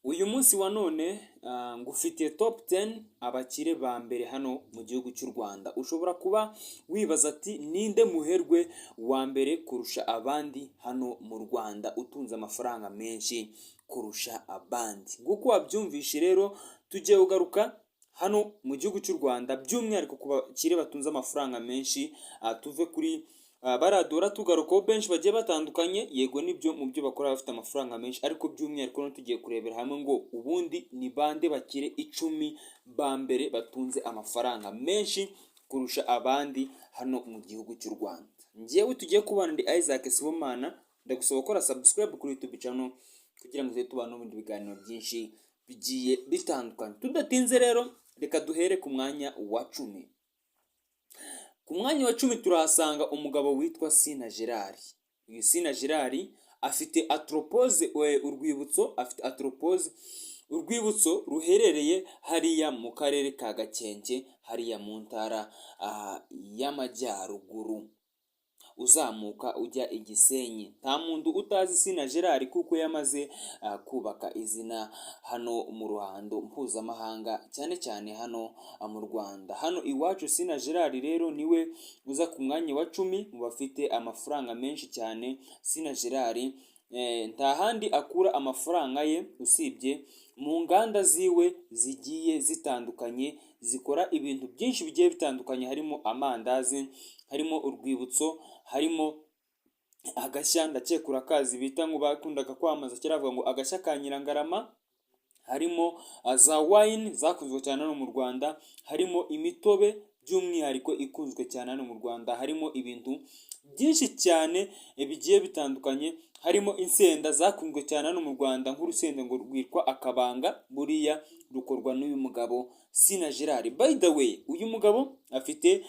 Uyu munsi wa none ngufitiye top 10 abakire ba mbere hano mu gihugu cy'u Rwanda. Ushobora kuba wibaza ati: "Ninde muherwe wa mbere kurusha abandi hano mu Rwanda, utunze amafaranga menshi kurusha abandi?" Nguko wabyumvishe rero, tugiye kugaruka hano mu gihugu cy'u Rwanda, by'umwihariko ku bakire batunze amafaranga menshi. Tuve kuri baradora tugarukaho benshi bagiye batandukanye. Yego nibyo, mu byo bakora bafite amafaranga menshi, ariko by'umwihariko no tugiye kurebera hamwe ngo ubundi ni bande bakire 10 ba mbere batunze amafaranga menshi kurusha abandi hano mu gihugu cy'u Rwanda. Njyewe tugiye kubana ndi Isaac Sibomana. Ndagusaba gukora subscribe kuri YouTube channel kugira ngo tujye tubana n'ibindi biganiro byinshi bigiye bitandukanye. Tudatinze rero, reka duhere ku mwanya wa 10. Ku mwanya wa 10 turahasanga umugabo witwa Sina Gerard. Uyu Sina Gerard afite entreprise Urwibutso, afite entreprise Urwibutso ruherereye hariya mu karere ka Gakenke, hariya mu ntara y'Amajyaruguru, uzamuka ujya i Gisenyi. Nta muntu utazi Sina Gerard kuko yamaze kubaka izina hano mu ruhando mpuzamahanga, cyane cyane hano mu Rwanda, hano iwacu. Sina Gerard rero niwe uza ku mwanya wa 10 mu bafite amafaranga menshi cyane. Sina Gerard nta handi akura amafaranga ye usibye mu nganda ziwe zigiye zitandukanye, zikora ibintu byinshi bigiye bitandukanye, harimo amandazi, harimo Urwibutso, harimo agashya, ndakeka urakazi, bita ngo bakundaga kwamamaza kera bavuga ngo agashya ka Nyirangarama, harimo za wine zakunzwe cyane hano mu Rwanda, harimo imitobe by'umwihariko ikunzwe cyane hano mu Rwanda, harimo ibintu byinshi cyane bigiye bitandukanye, harimo insenda zakunzwe cyane hano mu Rwanda, nk'urusenda ngo rwitwa Akabanga, buriya rukorwa n'uyu mugabo Sina Gerard. By the way, uyu mugabo afite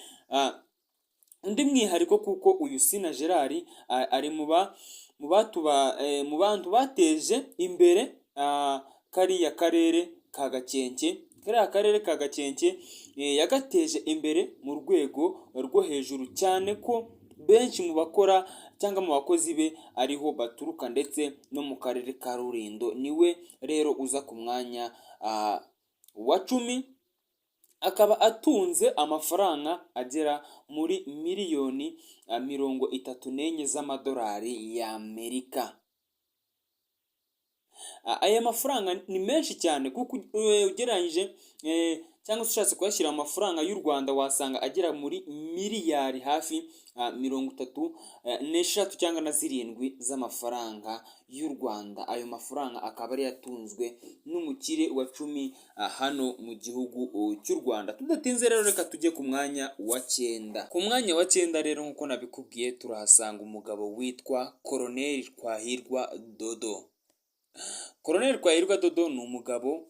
undi mwihariko, kuko uyu Sina Gerard ari mu bantu bateje imbere kariya karere ka Gakenke. Kariya karere ka Gakenke yagateje imbere mu rwego rwo hejuru cyane, ko benshi mu bakora cyangwa mu bakozi be ariho baturuka, ndetse no mu karere ka Rulindo. Niwe rero uza ku mwanya wa 10, akaba atunze amafaranga agera muri miliyoni 34 z'amadolari y'Amerika. Aya mafaranga ni menshi cyane, kuko ugereranyije cyangwa se ushatse kuyashyira mu mafaranga y'u Rwanda, wasanga agera muri miliyari hafi 33 cyangwa na 7 z'amafaranga y'u Rwanda. Ayo mafaranga akaba ari yatunzwe n'umukire wa 10 hano mu gihugu cy'u Rwanda. Tudatinze rero, reka tujye ku mwanya wa 9. Ku mwanya wa 9 rero, nk'uko nabikubwiye, turahasanga umugabo witwa Koroneli Twahirwa Dodo. Koroneli Twahirwa Dodo ni umugabo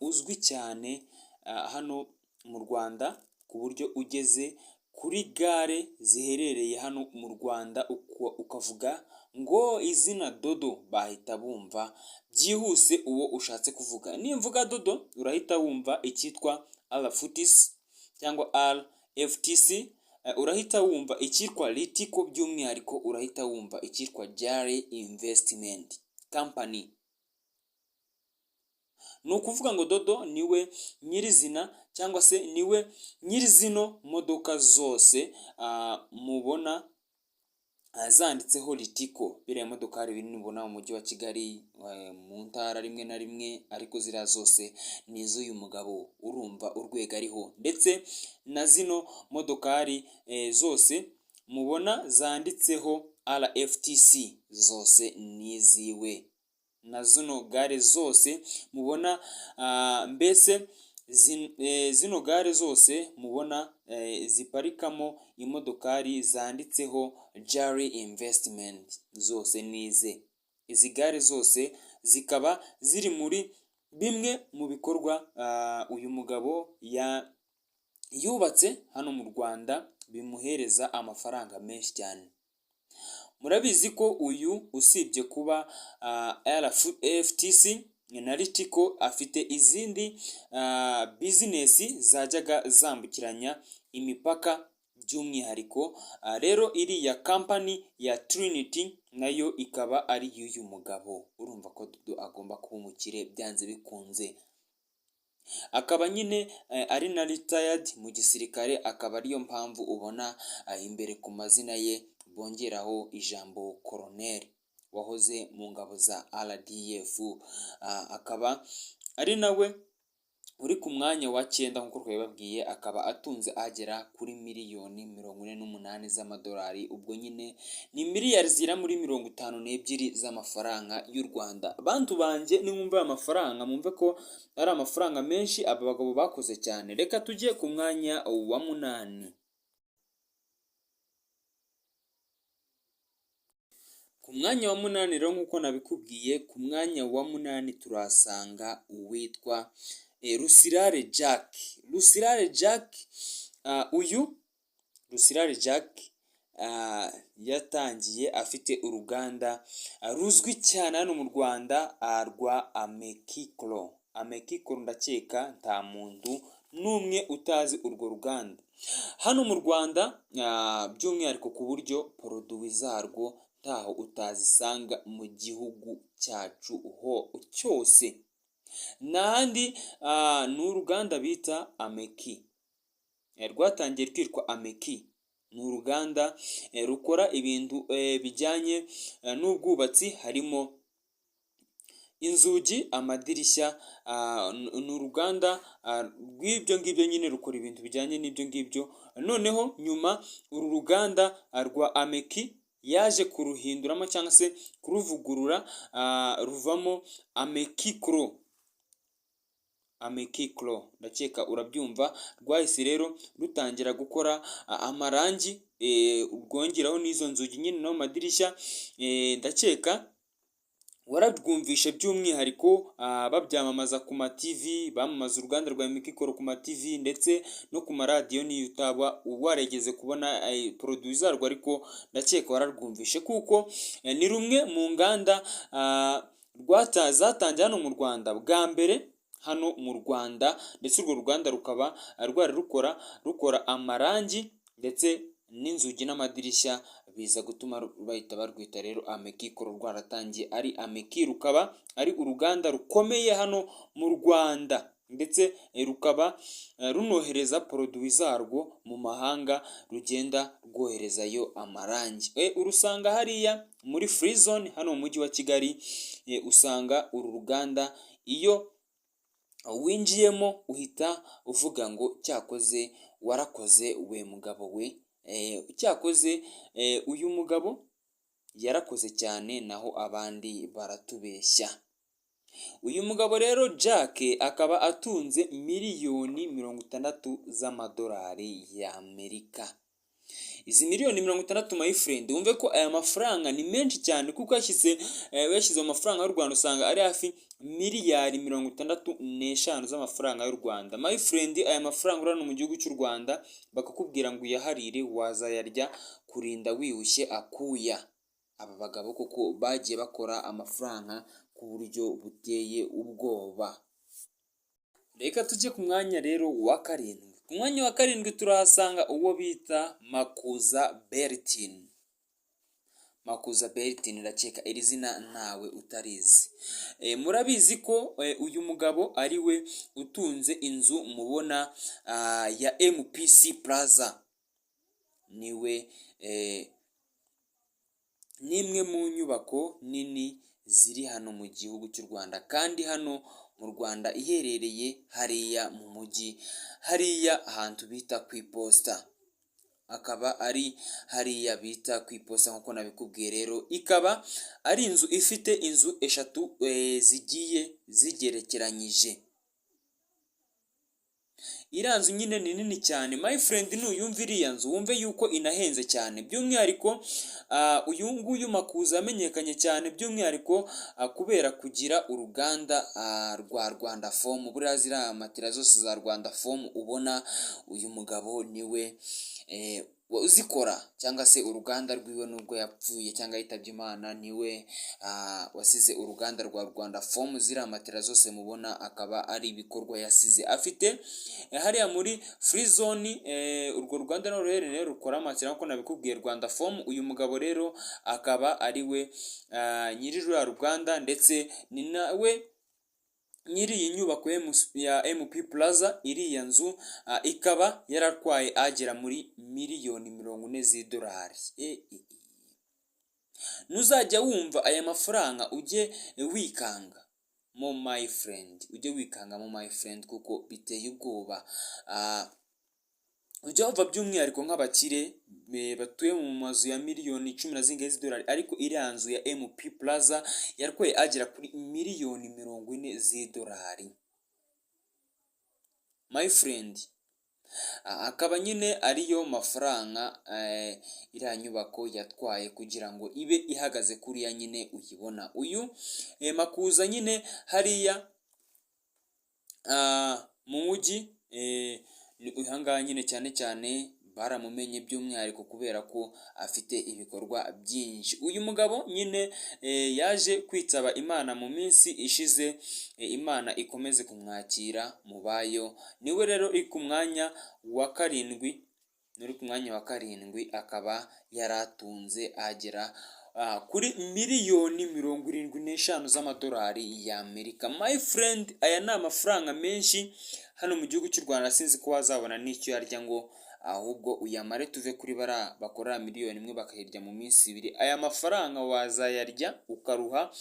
uzwi cyane hano mu Rwanda, ku buryo ugeze kuri gare ziherereye hano mu Rwanda ukavuga ngo izina Dodo, bahita bumva byihuse uwo ushatse kuvuga. Nimvuga Dodo, urahita wumva icyitwa RFTC cyangwa RFTC, urahita wumva icyitwa Ritco, by'umwihariko urahita wumva icyitwa Jari Investment Company. Ni ukuvuga ngo Dodo niwe nyirizina cyangwa se niwe nyiri zino modoka zose mubona zanditseho Ritco, biriya modokari binini ubona mu mujyi wa Kigali, mu ntara rimwe na rimwe, ariko ziriya zose ni iz'uyu mugabo. Urumva urwego ariho. Ndetse na zino modokari zose mubona zanditseho RFTC zose ni iziwe, na zino gare zose mubona, mbese zino gare zose mubona ziparikamo imodokari zanditseho Jari Investment zose ni ize. Izi gare zose zikaba ziri muri bimwe mu bikorwa uyu mugabo yubatse hano mu Rwanda bimuhereza amafaranga menshi cyane. Murabizi ko uyu, usibye kuba RFTC na Ritco, afite izindi business zajyaga zambukiranya imipaka. By'umwihariko rero iriya kampani ya Trinity nayo ikaba ari iy'uyu mugabo. Urumva ko Dudu agomba kuba umukire byanze bikunze, akaba nyine ari na retired mu gisirikare, akaba ariyo mpamvu ubona imbere ku mazina ye bongeraho ijambo koroneri, wahoze mu ngabo za RDF, akaba ari nawe uri ku mwanya wa cyenda nk'uko twabibabwiye, akaba atunze agera kuri miliyoni 48 z'amadolari. Ubwo nyine ni miliyari zigera muri 52 z'amafaranga y'u Rwanda. Bantu banjye, nimwumva aya mafaranga mwumve ko ari amafaranga menshi, aba bagabo bakoze cyane. Reka tujye ku mwanya wa munani. Ku mwanya wa munani rero, nk'uko nabikubwiye, ku mwanya wa munani turahasanga uwitwa Rusirare Jack. Rusirare Jack, uyu Rusirare Jack yatangiye afite uruganda ruzwi cyane hano mu Rwanda rwa Amekikoro. Amekikoro, ndakeka nta muntu n'umwe utazi urwo ruganda hano mu Rwanda, by'umwihariko ku buryo produits zarwo ntaho utazisanga mu gihugu cyacu ho cyose. N'ahandi ni uruganda bita Ameki, rwatangiye rwitwa Ameki. Ni uruganda rukora ibintu bijyanye n'ubwubatsi, harimo inzugi, amadirishya. Ni uruganda rw'ibyo ngibyo nyine, rukora ibintu bijyanye n'ibyo ngibyo. Noneho nyuma uru ruganda rwa Ameki yaje kuruhinduramo cyangwa se kuruvugurura, ruvamo Amekikoro. Amekikoro, ndakeka urabyumva. Rwahise rero rutangira gukora amarangi, rwongeraho n'izo nzugi nyine no mu madirishya. Ndakeka wararwumvishe by'umwihariko babyamamaza ku ma TV, bamamaza uruganda rwa Amekikoro ku ma TV ndetse no ku maradiyo, niyo utaba warigeze kubona produits zarwo, ariko ndakeka wararwumvishe kuko ni rumwe mu nganda zatangiye hano mu Rwanda bwa mbere hano mu Rwanda, ndetse urwo ruganda rukaba rwari rukora amarangi ndetse n'inzugi n'amadirishya, biza gutuma bahita barwita rero Amekikoro. Rwaratangiye ari Ameki, rukaba ari uruganda rukomeye hano mu Rwanda, ndetse rukaba runohereza produits zarwo mu mahanga, rugenda rwoherezayo amarangi. Urusanga hariya muri free zone hano mu mujyi wa Kigali, usanga uru ruganda iyo winjiyemo uhita uvuga ngo cyakoze warakoze we mugabo we, cyakoze uyu mugabo yarakoze cyane, naho abandi baratubeshya. Uyu mugabo rero Jack akaba atunze miliyoni 60 z'amadolari y'Amerika. Izi miliyoni 60, my friend, wumve ko aya mafaranga ni menshi cyane, kuko yashyize mu mafaranga y'u Rwanda usanga ari hafi miliyari 65 z'amafaranga y'u Rwanda. My friend, aya mafaranga uri hano mu gihugu cy'u Rwanda bakakubwira ngo uyaharire, wazayarya kurinda wiyushye akuya. Aba bagabo koko bagiye bakora amafaranga ku buryo buteye ubwoba. Reka tujye ku mwanya rero wa karindwi. Ku mwanya wa karindwi turahasanga uwo bita Makuza Bertin. Makuza Bertin, ndakeka iri zina ntawe utarizi. Murabizi ko uyu mugabo ari we utunze inzu mubona ya MPC Plaza. Niwe ni imwe mu nyubako nini ziri hano mu gihugu cy'u Rwanda, kandi hano mu Rwanda iherereye hariya mu mujyi, hariya ahantu bita ku iposita, akaba ari hariya bita ku iposita nk'uko nabikubwiye. Rero ikaba ari inzu ifite inzu eshatu zigiye zigerekeranyije. Iriya nzu nyine ni nini cyane, my friend. Nuyumva iriya nzu wumve yuko inahenze cyane. By'umwihariko uyu nguyu Makuza yamenyekanye cyane by'umwihariko kubera kugira uruganda rwa Rwanda Foam. Buriya ziriya matera zose za Rwanda Foam ubona, uyu mugabo niwe. Uzikora cyangwa se uruganda rwiwe, nubwo yapfuye cyangwa yitabye Imana, niwe wasize uruganda rwa Rwanda Foam. Ziriya matera zose mubona akaba ari ibikorwa yasize afite hariya muri free zone. Urwo ruganda no ruherereye rukora matera nk'uko nabikubwiye, Rwanda Foam. Uyu mugabo rero akaba ari we nyiri ruriya ruganda, ndetse ni nawe nyiri iyi nyubako ya MP Plaza. Iriya nzu ikaba yaratwaye agera muri miliyoni 40 z'idolari. Nuzajya wumva aya mafaranga ujye wikanga mo, my friend, ujye wikanga mo, my friend, kuko biteye ubwoba. Ujya wumva by'umwihariko nk'abakire batuye mu mazu ya miliyoni cumi na zingahe z'idolari, ariko iriya nzu ya MP Plaza yarwaye agera kuri miliyoni 40 z'idolari, my friend. Akaba nyine ariyo mafaranga iriya nyubako yatwaye kugira ngo ibe ihagaze kuriya nyine uyibona. Uyu Makuza nyine hariya mu mujyi ahangaha nyine cyane cyane baramumenye by'umwihariko kubera ko afite ibikorwa byinshi. Uyu mugabo nyine yaje kwitaba Imana mu minsi ishize. Imana ikomeze kumwakira mu bayo. Niwe rero uri ku mwanya wa karindwi, uri ku mwanya wa karindwi, akaba yaratunze agera kuri miliyoni 75 z'amadolari y'Amerika. My friend, aya ni amafaranga menshi hano mu gihugu cy'u Rwanda. Sinzi ko wazabona n'icyo yarya ngo ahubwo uyamare. Tuve kuri bara bakorera miliyoni 1 bakayirya mu minsi 2, aya mafaranga wazayarya ukaruha,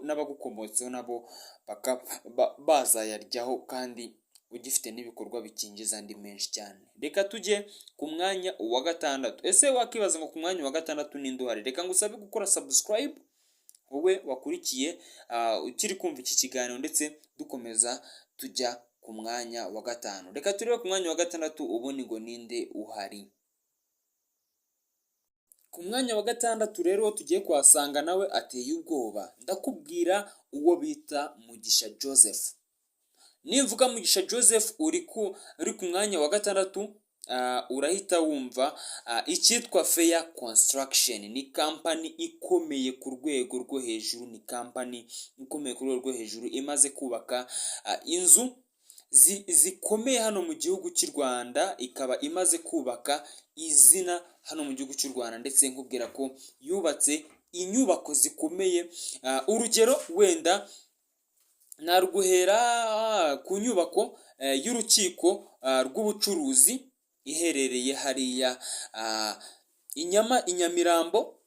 n'abagukomotseho nabo bakaba bazayaryaho, kandi ugifite n'ibikorwa bikinjiza andi menshi cyane. Reka tujye ku mwanya wa gatandatu. Ese wakibaza ngo ku mwanya wa gatandatu ninde uhari? Reka ngusabe gukora subscribe, wowe wakurikiye, ukiri kumva iki kiganiro, ndetse dukomeza tujya ku mwanya wa gatanu. Reka turebe ku mwanya wa gatandatu ubundi ngo ninde uhari. Ku mwanya wa gatandatu rero tugiye kuhasanga nawe ateye ubwoba. Ndakubwira uwo bita Mugisha Joseph. Nimvuga Mugisha Joseph uri ku mwanya wa gatandatu, urahita wumva icyitwa Fair Construction. Ni kampani ikomeye ku rwego rwo hejuru, ni kampani ikomeye ku rwego rwo hejuru, imaze kubaka inzu zikomeye hano mu gihugu cy'u Rwanda, ikaba imaze kubaka izina hano mu gihugu cy'u Rwanda, ndetse nkubwira ko yubatse inyubako zikomeye. Urugero wenda naruguhera ku nyubako y'urukiko rw'ubucuruzi iherereye hariya i Nyamirambo.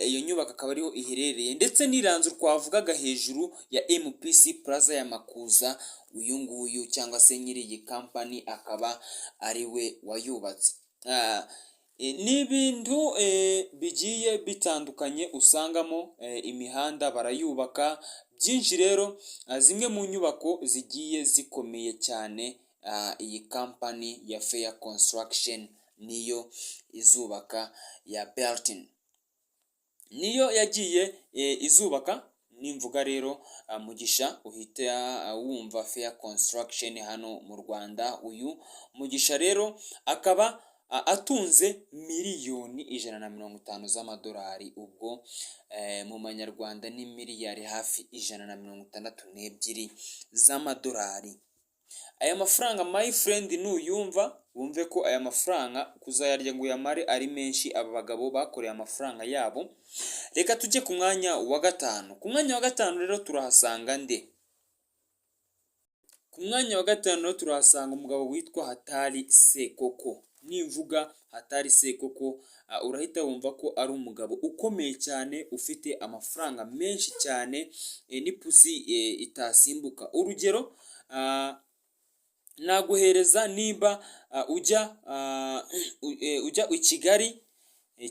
Iyo nyubako akaba ariho iherereye, ndetse n'iriya nzu twavugaga hejuru ya MPC Plaza ya Makuza, uyu nguyu cyangwa se nyiri iyi kampani akaba ari we wayubatse. Ni ibintu bigiye bitandukanye usangamo, imihanda barayubaka byinshi. Rero zimwe mu nyubako zigiye zikomeye cyane, iyi kampani ya Fair Construction niyo izubaka, ya Bertin niyo yagiye izubaka. Nimvuga rero Mugisha uhita wumva Fair Construction hano mu Rwanda. Uyu Mugisha rero akaba atunze miliyoni 150 z'amadolari, ubwo mu manyarwanda ni miliyari hafi 162 z'amadolari. Aya mafaranga, my friend, nuyumva wumve ko aya mafaranga kuzayarya ngo uyamare ari menshi. Aba bagabo bakoreye amafaranga yabo. Reka tujye ku mwanya wa gatanu. Ku mwanya wa gatanu rero turahasanga nde? Ku mwanya wa gatanu rero turahasanga umugabo witwa Hatari Sekoko. Nimvuga Hatari Sekoko urahita wumva ko ari umugabo ukomeye cyane, ufite amafaranga menshi cyane n'ipusi itasimbuka. Urugero naguhereza nimba ujya i Kigali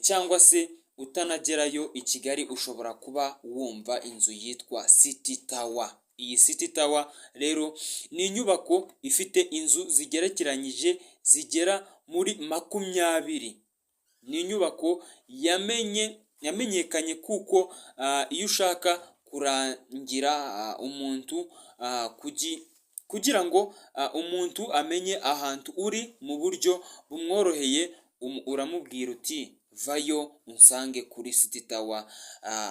cyangwa se utanagerayo i Kigali, ushobora kuba wumva inzu yitwa City Tower. Iyi City Tower rero ni inyubako ifite inzu zigerekeranyije zigera muri 20. Ni inyubako yamenyekanye kuko iyo ushaka kurangira umuntu, kugira ngo umuntu amenye ahantu uri mu buryo bumworoheye. Uramubwira uti: "Vayo unsange kuri City Tower."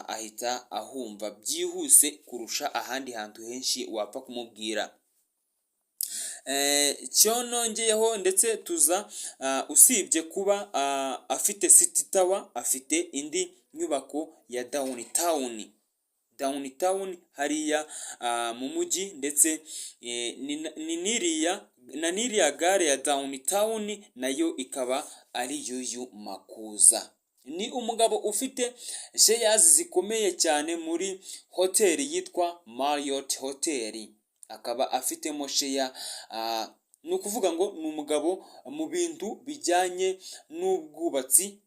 Ahita ahumva byihuse kurusha ahandi hantu henshi wapfa kumubwira. Cyo nongeyeho ndetse tuza, usibye kuba afite City Tower, afite indi nyubako ya downtown hariya mu mujyi, ndetse ni n'iriya na n'iriya gare ya downtown nayo ikaba ari y'uyu Makuza. Ni umugabo ufite shares zikomeye cyane muri hoteli yitwa Marriott Hotel, akaba afitemo share. Ni ukuvuga ngo ni umugabo mu bintu bijyanye n'ubwubatsi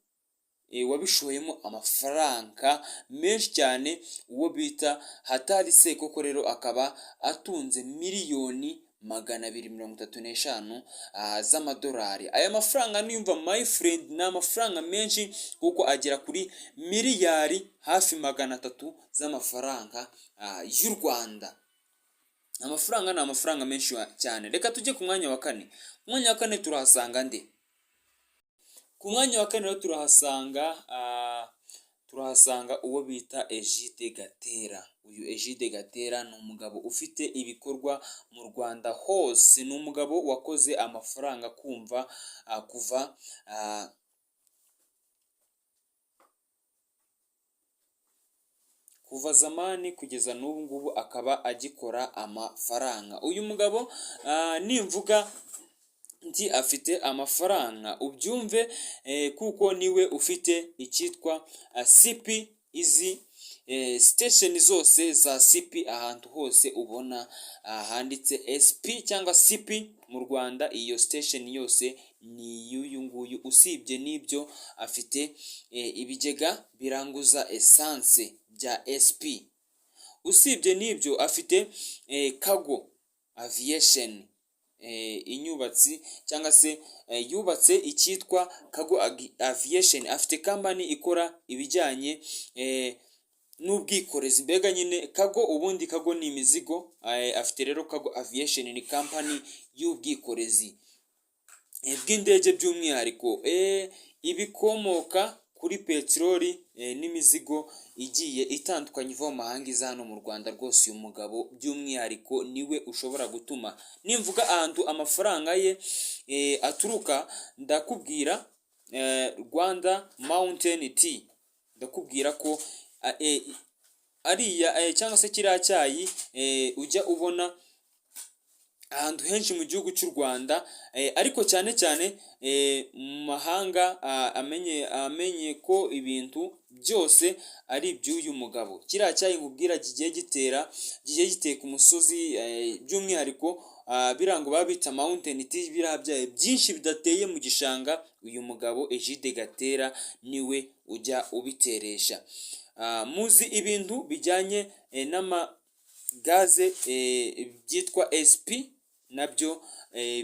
wabishoyemo amafaranga menshi cyane. Uwo bita Hatari Sekoko rero akaba atunze 235 miliyoni z'amadolari. Aya mafaranga niyumva, my friend, ni amafaranga menshi kuko agera kuri miliyari hafi 300 z'amafaranga y'u Rwanda. Amafaranga ni amafaranga menshi cyane. Reka tujye ku mwanya wa kane. Ku mwanya wa kane turahasanga nde? Ku mwanya wa kane rero turahasanga uwo bita Egide Gatera. Uyu Egide Gatera ni umugabo ufite ibikorwa mu Rwanda hose, ni umugabo wakoze amafaranga kumva kuva zamani kugeza n'ubu ngubu akaba agikora amafaranga. Uyu mugabo, nimvuga nti afite amafaranga, ubyumve, kuko niwe ufite icyitwa SP. Izi station zose za SP, ahantu hose ubona handitse SP cyangwa CP mu Rwanda, iyo station yose ni iy'uyu nguyu. Usibye n'ibyo, afite ibigega biranguza essence bya SP. Usibye n'ibyo, afite Cargo Aviation, inyubatsi cyangwa se yubatse icyitwa Cargo Aviation. Afite company ikora ibijyanye n'ubwikorezi, mbega nyine cargo. Ubundi cargo ni imizigo. Afite rero Cargo Aviation, ni company y'ubwikorezi bw'indege, by'umwihariko ibikomoka kuri peteroli n'imizigo igiye itandukanye iva mu mahanga iza hano mu Rwanda. Rwose uyu mugabo by'umwihariko niwe ushobora gutuma nimvuga ahantu amafaranga ye aturuka, ndakubwira Rwanda Mountain Tea. Ndakubwira ko ariya cyangwa se kiriya cyayi ujya ubona ahantu henshi mu gihugu cy'u Rwanda, ariko cyane cyane mu mahanga, amenye ko ibintu byose ari iby'uyu mugabo. Kiriya cyayi nkubwira kigiye gitera, kigiye giteye ku musozi, by'umwihariko biriya ngo baba bita mountain tea, biriya byayi byinshi bidateye mu gishanga, uyu mugabo Egide Gatera niwe ujya ubiteresha. Muzi ibintu bijyanye n'amagaze byitwa SP, nabyo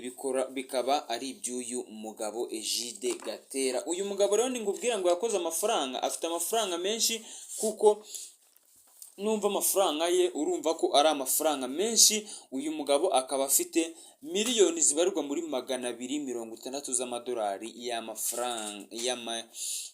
bikora bikaba ari iby'uyu mugabo Egide Gatera. Uyu mugabo rero nkubwira ngo yakoze amafaranga, afite amafaranga menshi, kuko numva amafaranga ye urumva ko ari amafaranga menshi. Uyu mugabo akaba afite miliyoni zibarirwa muri 260 z'amadolari y'amafaranga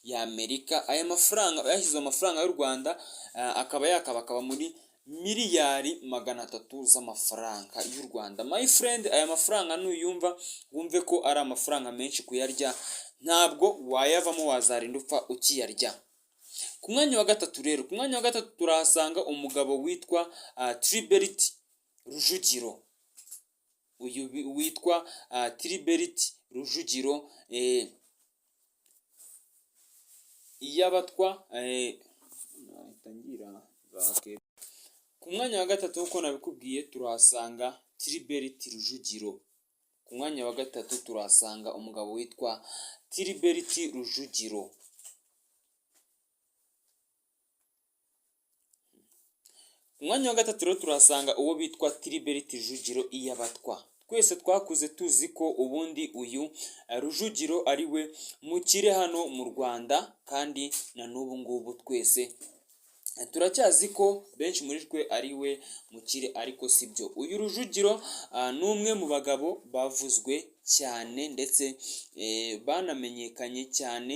y'Amerika. Aya mafaranga yashyize amafaranga y'u Rwanda akaba yakabakaba muri miliyari 300 z'amafaranga y'u Rwanda. My friend, aya mafaranga nuyumva wumve ko ari amafaranga menshi, kuyarya ntabwo wayavamo, wazarinda upfa ukiyarya. Ku mwanya wa gatatu rero, ku mwanya wa gatatu turahasanga umugabo witwa Tribert Rujugiro. Uyu witwa Tribert Rujugiro Iyabatwa. Ku mwanya wa gatatu, nk'uko nabikubwiye, turahasanga Tribert Rujugiro. Ku mwanya wa gatatu turahasanga umugabo witwa Tribert Rujugiro. Ku mwanya wa gatatu rero turahasanga uwo bitwa Tribert Rujugiro Iyabatwa. Twese twakuze tuzi ko ubundi uyu Rujugiro ari we mukire hano mu Rwanda, kandi na n'ubu ngubu twese Turacyazi ko benshi muri twe ari we mukire, ariko si byo. Uyu Rujugiro ni umwe mu bagabo bavuzwe cyane ndetse banamenyekanye cyane.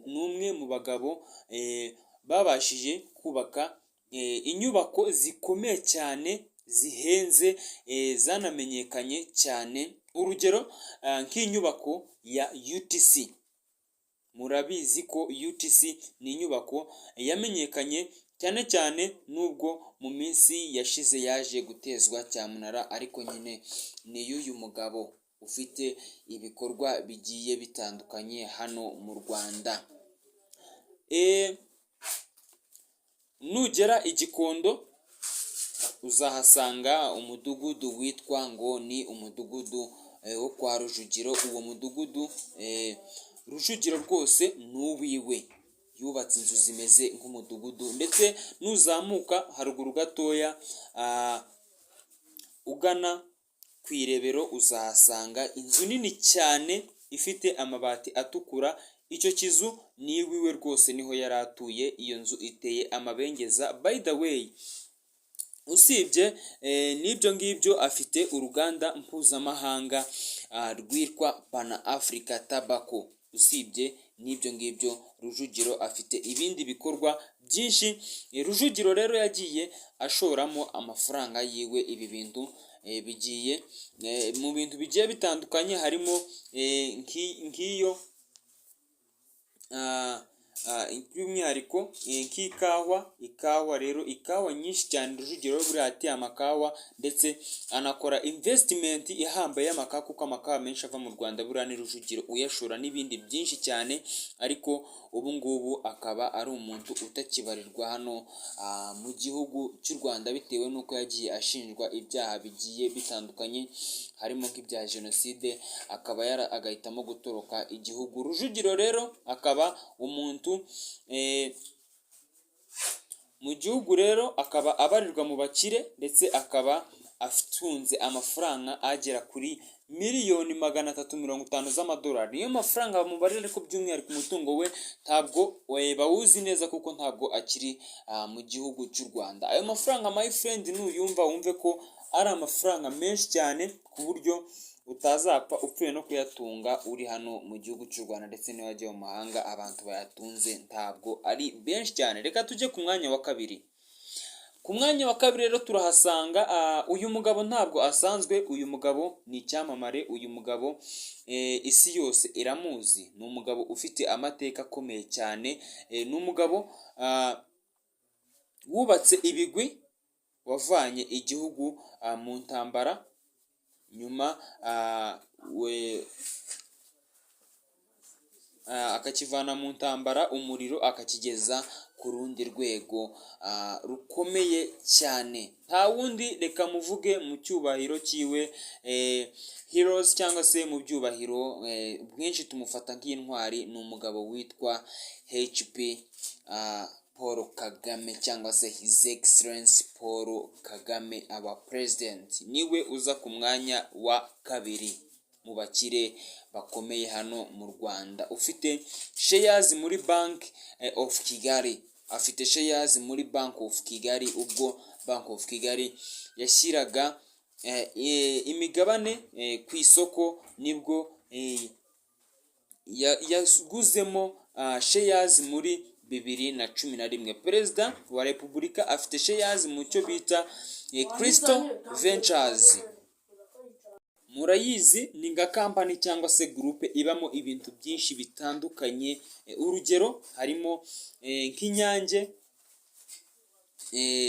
Ni umwe mu bagabo babashije kubaka inyubako zikomeye cyane, zihenze, zanamenyekanye cyane. Urugero nk'inyubako ya UTC. Murabizi ko UTC ni inyubako yamenyekanye cyane cyane, nubwo mu minsi yashize yaje gutezwa cyamunara, ariko nyine ni iy'uyu mugabo ufite ibikorwa bigiye bitandukanye hano mu Rwanda. Nugera i Gikondo uzahasanga umudugudu witwa ngo ni umudugudu wo kwa Rujugiro. Uwo mudugudu Rujugiro rwose ni uwiwe, yubatse inzu zimeze nk'umudugudu. Ndetse nuzamuka haruguru gatoya ugana ku Irebero, uzahasanga inzu nini cyane ifite amabati atukura. Icyo kizu ni iwiwe rwose, niho yari atuye. Iyo nzu iteye amabengeza. By the way, usibye n'ibyo ngibyo, afite uruganda mpuzamahanga rwitwa Pan Africa Tobacco. Usibye n'ibyo ngibyo, Rujugiro afite ibindi bikorwa byinshi. Rujugiro rero yagiye ashoramo amafaranga yiwe, ibi bintu bigiye mu bintu bigiye bitandukanye, harimo nk'iyo by'umwihariko nk'ikawa. Ikawa rero, ikawa nyinshi cyane. Rujugiro buriya ateye amakawa, ndetse anakora investment ihambaye y'amakawa, kuko amakawa menshi ava mu Rwanda buriya ni Rujugiro uyashora, n'ibindi byinshi cyane. Ariko ubu ngubu akaba ari umuntu utakibarirwa hano mu gihugu cy'u Rwanda, bitewe n'uko yagiye ashinjwa ibyaha bigiye bitandukanye, harimo nk'ibya jenoside, akaba yara agahitamo gutoroka igihugu. Rujugiro rero akaba umuntu mu gihugu, rero akaba abarirwa mu bakire, ndetse akaba atunze amafaranga agera kuri miliyoni 350 z'amadolari. Niyo mafaranga bamubarira, ariko by'umwihariko umutungo we ntabwo bawuzi neza, kuko ntabwo akiri mu gihugu cy'u Rwanda. Ayo mafaranga, my friend, nuyumva wumve ko ari amafaranga menshi cyane, ku buryo utazapfa upfuye no kuyatunga uri hano mu gihugu cy'u Rwanda, ndetse n'iyo wajya mu mahanga abantu bayatunze ntabwo ari benshi cyane. Reka tujye ku mwanya wa kabiri. Ku mwanya wa kabiri rero turahasanga uyu mugabo. Ntabwo asanzwe, uyu mugabo ni icyamamare. Uyu mugabo isi yose iramuzi. Ni umugabo ufite amateka akomeye cyane, ni umugabo wubatse ibigwi, wavanye igihugu mu ntambara, nyuma we akakivana mu ntambara umuriro, akakigeza ku rundi rwego rukomeye cyane. Nta wundi, reka muvuge mu cyubahiro cyiwe, heroes, cyangwa se mu byubahiro bwinshi, tumufata nk'intwari. Ni umugabo witwa HP Paul Kagame, cyangwa se His Excellence Paul Kagame, our president. Niwe uza ku mwanya wa kabiri mu bakire bakomeye hano mu Rwanda, ufite shares muri Bank of Kigali. Afite shares muri Bank of Kigali. Ubwo Bank of Kigali yashyiraga imigabane ku isoko, nibwo yaguzemo shares muri 2011. Perezida wa Repubulika afite shares mu cyo bita Crystal Ventures. Murayizi, ni nka company cyangwa se groupe ibamo ibintu byinshi bitandukanye. Urugero harimo nk'Inyange,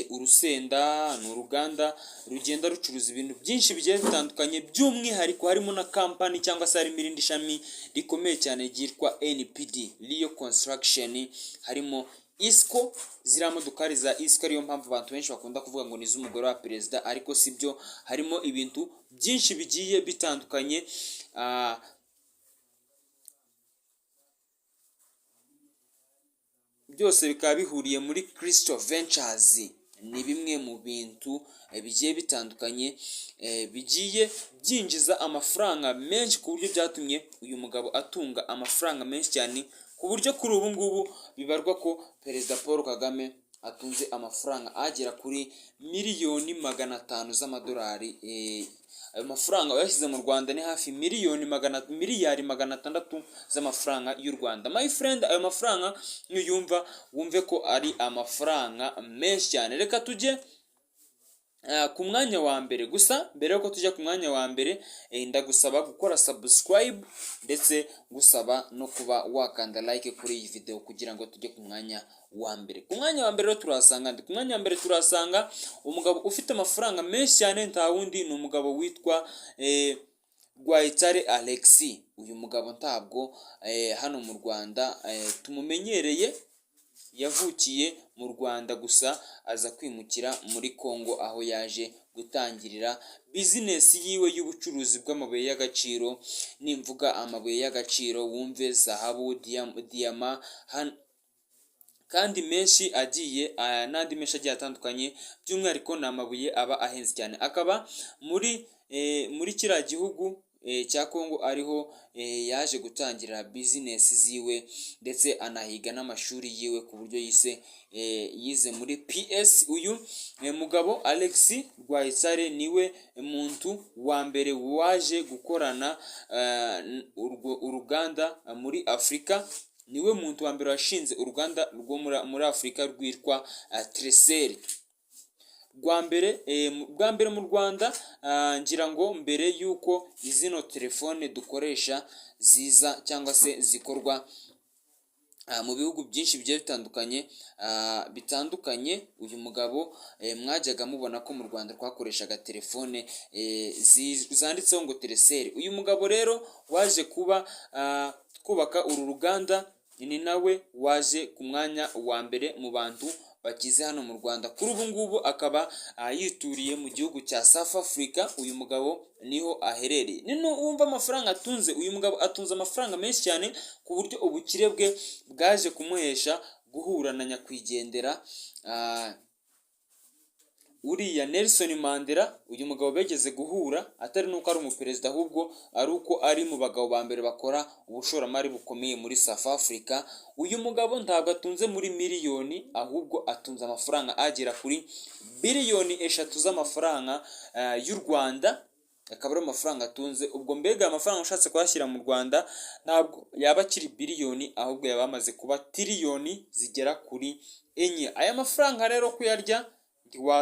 urusenda. Ni uruganda rugenda rucuruza ibintu byinshi bigiye bitandukanye. By'umwihariko harimo na company, cyangwa se harimo irindi shami rikomeye cyane ryitwa NPD Real Construction. Harimo Isiko, ziriya modokari za Isiko, ariyo mpamvu abantu benshi bakunda kuvuga ngo ni iz'umugore wa perezida, ariko si byo. Harimo ibintu byinshi bigiye bitandukanye. Byose bikaba bihuriye muri Crystal Ventures. Ni bimwe mu bintu bigiye bitandukanye bigiye byinjiza amafaranga menshi, ku buryo byatumye uyu mugabo atunga amafaranga menshi cyane, ku buryo kuri ubu ngubu bibarwa ko Perezida Paul Kagame atunze amafaranga agera kuri 500 miliyoni z'amadolari. Ayo mafaranga uyashyize mu Rwanda ni hafi miliyoni magana miliyari 600 z'amafaranga y'u Rwanda. My friend, ayo mafaranga nuyumva wumve ko ari amafaranga menshi cyane. Reka tujye ku mwanya wa mbere. Gusa mbere yuko tujya ku mwanya wa mbere, ndagusaba gukora subscribe, ndetse gusaba no kuba wakanda like kuri iyi video kugira ngo tujye ku mwanya wa mbere. Ku mwanya wa mbere rero turahasanga ndi ku mwanya wa mbere turahasanga umugabo ufite amafaranga menshi cyane. Nta wundi, ni umugabo witwa Rwayitare Alexis. Uyu mugabo ntabwo hano mu Rwanda tumumenyereye. Yavukiye mu Rwanda, gusa aza kwimukira muri Congo, aho yaje gutangirira bizinesi yiwe y'ubucuruzi bw'amabuye y'agaciro. Nimvuga amabuye y'agaciro wumve zahabu, diyama, kandi menshi agiye n'andi menshi agiye atandukanye. By'umwihariko ni amabuye aba ahenze cyane. Akaba muri kiriya gihugu cya Congo ariho yaje gutangira bizinesi ziwe, ndetse anahiga n'amashuri yiwe ku buryo yise yize muri PS. Uyu mugabo Alex Rwayisare niwe muntu wa mbere waje gukorana uruganda muri Afurika, niwe muntu wa mbere washinze uruganda rwo muri Afurika rwitwa Telecel rwa mbere, bwa mbere mu Rwanda. Ngira ngo mbere y'uko izino telefone dukoresha ziza cyangwa se zikorwa mu bihugu byinshi bigiye bitandukanye, uyu mugabo mwajyaga mubona ko mu Rwanda twakoreshaga telefone zanditseho ngo Telecel. Uyu mugabo rero waje kuba kubaka uru ruganda ni nawe waje ku mwanya wa mbere mu bantu bakize hano mu Rwanda. Kuri ubu ngubu akaba yituriye mu gihugu cya South Africa. Uyu mugabo niho aherereye. Nino wumva amafaranga atunze. Uyu mugabo atunze amafaranga menshi cyane, ku buryo ubukire bwe bwaje kumuhesha guhura na nyakwigendera uriya Nelson Mandela. Uyu mugabo begeze guhura, atari nuko ari umuperezida, ahubwo ari uko ari mu bagabo ba mbere bakora ubushoramari bukomeye muri South Africa. Uyu mugabo ntabwo atunze muri miliyoni, ahubwo atunze amafaranga agera kuri biliyoni 3 z'amafaranga y'u Rwanda, akaba ari amafaranga atunze. Ubwo mbega amafaranga ushatse kuyashyira mu Rwanda ntabwo yaba akiri biliyoni, ahubwo yaba amaze kuba tiriyoni zigera kuri 4. Aya mafaranga rero kuyarya ntiwa